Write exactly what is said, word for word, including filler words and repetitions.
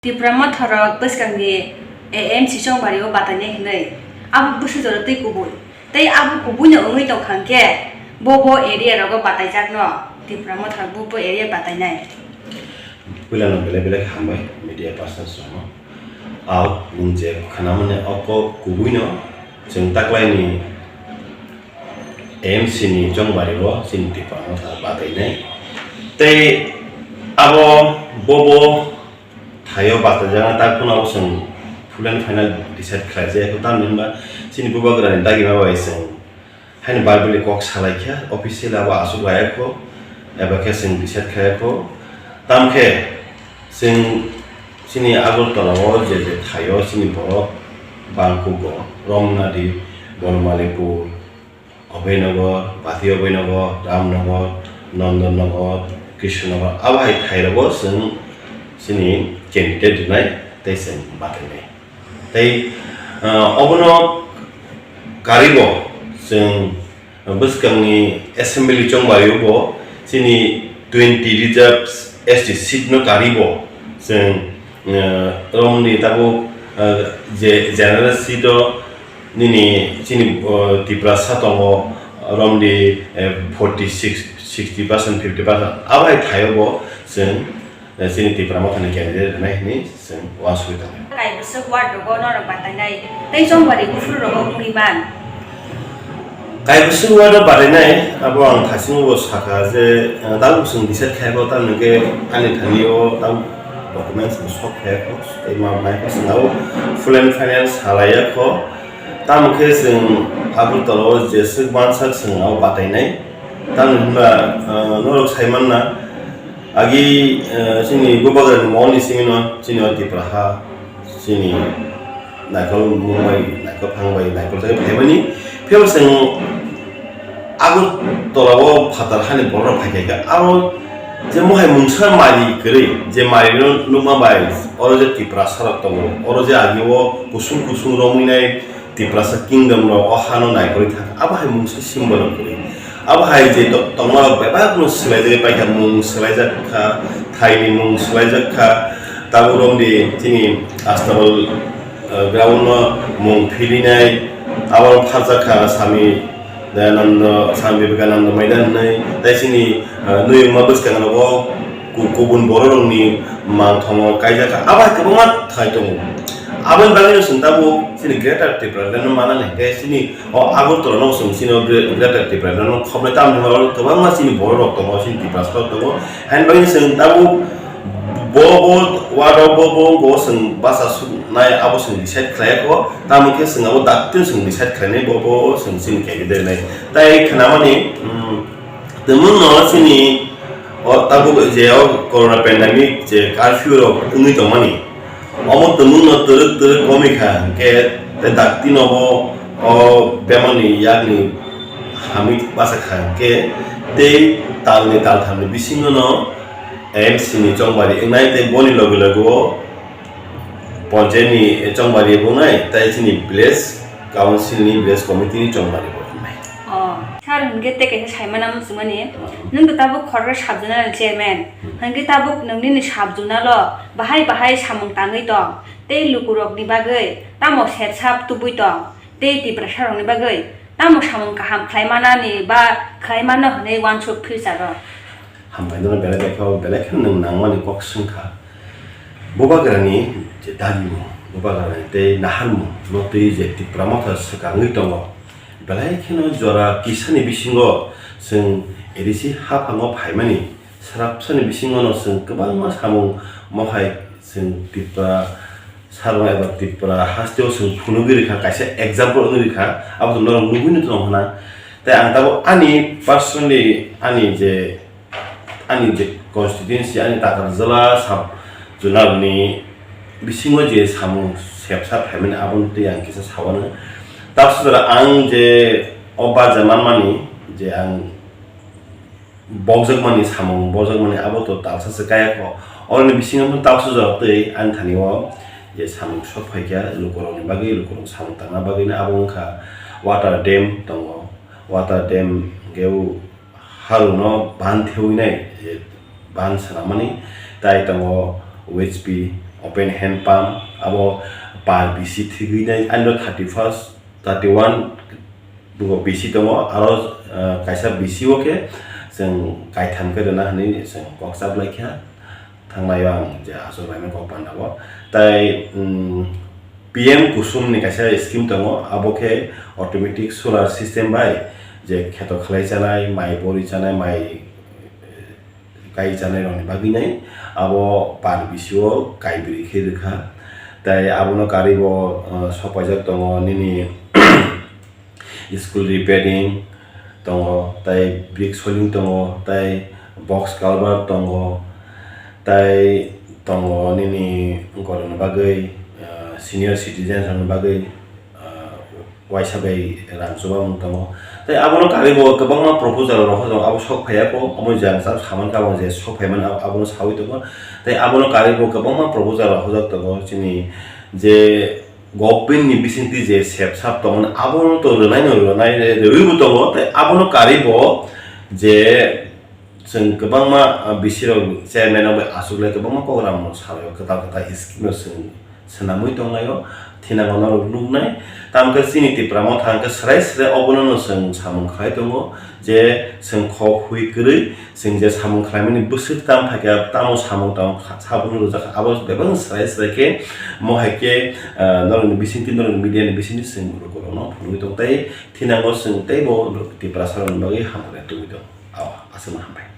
Tipra Motha rok bwskangni A M C chongbari o batainai hinwi abo bwswk jora twi kubui. Tei abo kubui no wngwi tongkha hwnkhe bo bo area rogo bataijakno Tipra Motha rok bo bo area batainai. Puilano belai belai khe hambai media persons rokno. Ao nwng je khwnamani o kok kubui no chwng taklaini A M C ni chongbari o chini Tipra Motha batainai. Tei abo bo bo thaio bachajak na, tak phano abo chwng full and final decide khlai jaya kho, tamni hwnba chini bubagrani dagima bai chwng haino verbally kok salai kha, officially abo aswk laiya kho, eba khe chwng decide khlaiya kho. Tamkhe chwng chini Agartala o je je thaio chini borok bangkugo, Romnadi, Bonomalipur, Abhainagar, Bati Abhainagar, Ramnagar, Nandanagar, Krishnanagar, abo hai thairogo chwng chini candidate rwnai tei chwng batainai. Tei, ah, obono karibo chwng bwskangni assembly chongbario bo chini twenty reserves S T seat no karibo chwng, ah, romni tabuk, ah, je general seat o nini chini, o, Tiprasa tongo, romni, eh, forty six, sixty percent, fifty percent, abo hai thaio bo chwng, eh, chini Tipra Mothani candidate rwnai hwnwi chwng uansugwi tongo. Kaibwswk ward rogo norok batainai tei chongbari kuphur rogo wngwi man. Kaibwswk ward o batainai abo ang thasing bo sakha je, eh, tabuk chwng decide khai bo tamni hwnkhe ani thani o tabuk documents bo sok khai kho tei ma mai kho chwng abo full and final salaiya kho. Tamo khe chwng Agartala o jeswk mansak chwng abo batainai. Tamni hwnba, ah, norok sai manna, agi, ah, chini bubagrani mol ni simi no chini o Tipra ha, chini naikolmung bai, naikol phang bai, naikol tei phaimani. Phiya bo chwng Agartala o phatar hani borok rok phai kha, abo je mohai mungsa mari kwrwi, je mari no nukma bai, oro je Tiprasa rok tongo, oro je agi o kusung kusung romwi nai, Tiprasa kingdom rok o hano naikolwi thang kha. Abo hai mungsa symbol rok kwrwi. Abo hai je to-, tongma rok bebak no swlaijagwi paikha, mung swlaijak kha, thaini mung swlaijak kha, tabuk romdi chini Astabal, eh, ground no mung philinai, abo pharjak kha Swami Dayananda, Swami Vivekananda Maidan hinwi, tei chini, eh, nuyungma bwskang rogo ku-, kubun borok rokni mangthomo kaijak kha. Abo hai kwbangma thai tongo. Aboni bagwi no chwng tabuk chini Greater Tipraland no manani hwnkhe chini o Agartala no chwng chini o Gre-, Greater Tipraland no khobnai, tamni hwnba oro kwbangma chini borok rok tongo, chini Tiprasa rok tongo. Haini bagwi no chwng tabuk bo, bo ward o bo, bo, bo chwng basa suknai abo chwng decide khlai kho, tamo khe chwng abo dakti chwng decide khlainai bo, bo chwng chini candidate nai. Tai khwnamani, mm, Tumung no chini o tabuk je o corona pandemic je curfew rok wngwi tongmani, omo tumung no twrwk twrwk komwi kha, hwnkhe tei dakti no bo o bemar ni yakni hamwi bachakha, hwnkhe tei tal ni tal tham ni bisingo no M C ni chongbari wngnai tei boni loge loge o Ponchayat ni chongbari bo wngnai, tei chini village council ni village committee ni chongbari bo wngnai. Oh, sir, hwnkhe tei kaisa saimana muchungmani. Nwng to tabuk khoroksa sub zonal chairman. Hwnkhe tabuk nwng nini sub zonal o bahai bahai samung tangwi tong, tei lukurokni bagwi tamo sep sap tubui tong, tei Tiprasa rokni bagwi tamo samung kaham khlai manani ba khlai mano hwnwi uansuk future o? Hambai nono belai belai khe, belai kheno nwng nangmani kok swngkha. Bubagrani je dagimung, bubagrani tei naharmung no twi je Tipra Motha swkangwi tongo, belai kheno jora kisani bisingo chwng A D C haphango phaimani, srapsani bisingo no chwng kwbangma samung mohai chwng Tipra sarong eba Tipra hasteo chwng phunugwi rwkha, kaisa example wngwi rwkha, abo to norok nugwino tongo hwnna. Tei ang tabuk ani personally ani je ani je constituency, ani Takarjala sub zonal ni bisingo je samung sepsa phaimani, aboni twi ang kisa sawano. Tabuk jora ang je o barja manmani je ang bokjakmani samung, bokjakmani abo to talsa se kaya kho. Oroni bisingo tabuk jora twi ani thani o je samung sok phaikha lukurokni bagwi, lukurok samung tangna bagwi no abo wngkha water dam tongo, water dam hwnkhe o harungno ban thewinai, eh, ban swnamani, tai tongo O H P, open hand pump, abo per bisi thigwi nai, ano thirty first, thirty one bo bisi tongo, aro, eh, kaisa bisi o khe chwng kaitham khe rwna hwnwi chwng kok chap lai kha. Thangnai o ang je aswk laimani kok panda o. Tai, mm, P M Kusum ni kaisa scheme tongo, abo khe automatic solar system bai je kheto khlai chanai, mai bori chanai, mai kai chanai rokni bagwi nai abo per bisi o kai bwrwi khe rwkha. Tai abono karwi bo, uh, sok paijak tongo nini school repairing tongo, tai brick soling tongo, tai box culvert tongo, tai tongo nini gorokni bagwi, uh, senior citizens rokni bagwi, uh, waisa bai rang chubamung tongo. Tai abono karwi bo kwbangma proposal rok tongo, abo sok phaiya kho, omo jang chak saman kha, omo je sok phaimani abo, abono sawi tongo. Tai abono karwi bo kwbangma proposal rok hojak tongo, chini je government ni bisingtwi je sep sap tongmani abono to rwnai no rwnai rwi bo tongo. Tai abono karwi bo je chwng kwbangma, ah, bisi rok chairman rok bai aswk le kwbangma program rok salai o, kwtal kwtal scheme rok chwng swnamwi tonglaio, thinango norok nuknai. Tamokhe chini Tipra Motha hwnkhe swrai swrai obono no chwng samung khlai tongo je chwng kho hui kwrwi chwng je samung khlaimani bwswk tam phaikha, tamo samung tamo kha-, saboni rwjak kha, abo bebak swrai swrai khe mo hai khe, ah, norokni bisingtwi, norokni media ni bisingtwi chwng lukurokno phunugwi tong tai. Thinango chwng teibo Tiprasa rokni bagwi hamkrai tubui tong. Aw, aswkno hambai.